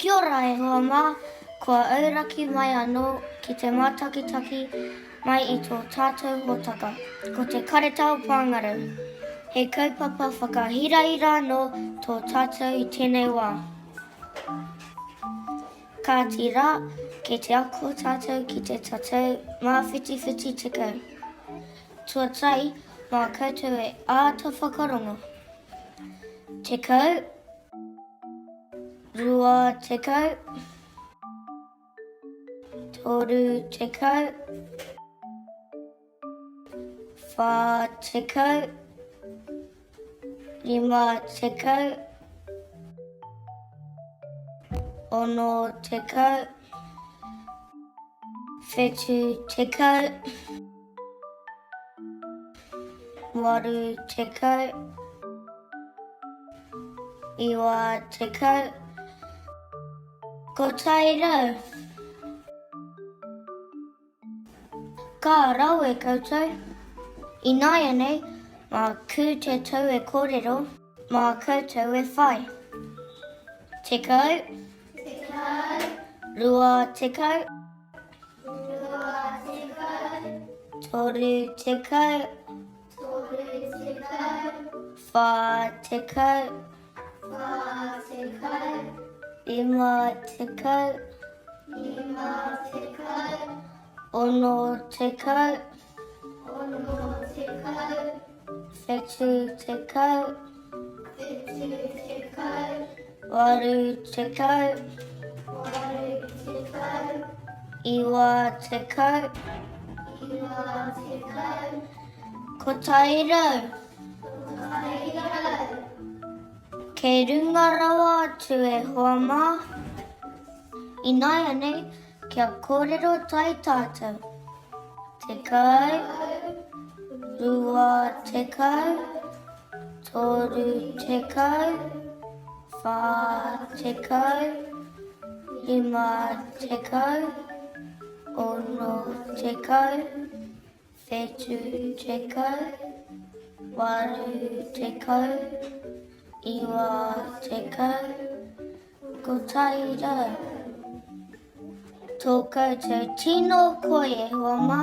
Kia ora e hoa mā, kua auraki mai anō ki te mātakitaki mai i tō tātou hōtaka, ko te Karetao Pāngarau. He kaupapa whakahirahira anō tō tātou i tēnei wā. Kāti rā, kei te ako tātou ki te tatau māwhitiwhiti 10. Tuatahi, mā koutou e āta whakarongo. 10, 20, 30, 40, 50, 60, 70, 80, 90, 100. Ka rawe koutou. Ināianei, mā kū te tau e kōrero, mā koutou e whai. 10. 20. 30. 40. 50. 60. 70. 80. 90. 100. Kei runga rawa atu e hoa mā. Ināianei, kia kōrero tahi tātou. 10, 20, 30, 40, 50, 60, 70, 80, 90, 100. Tō koutou tino koi e hoa mā.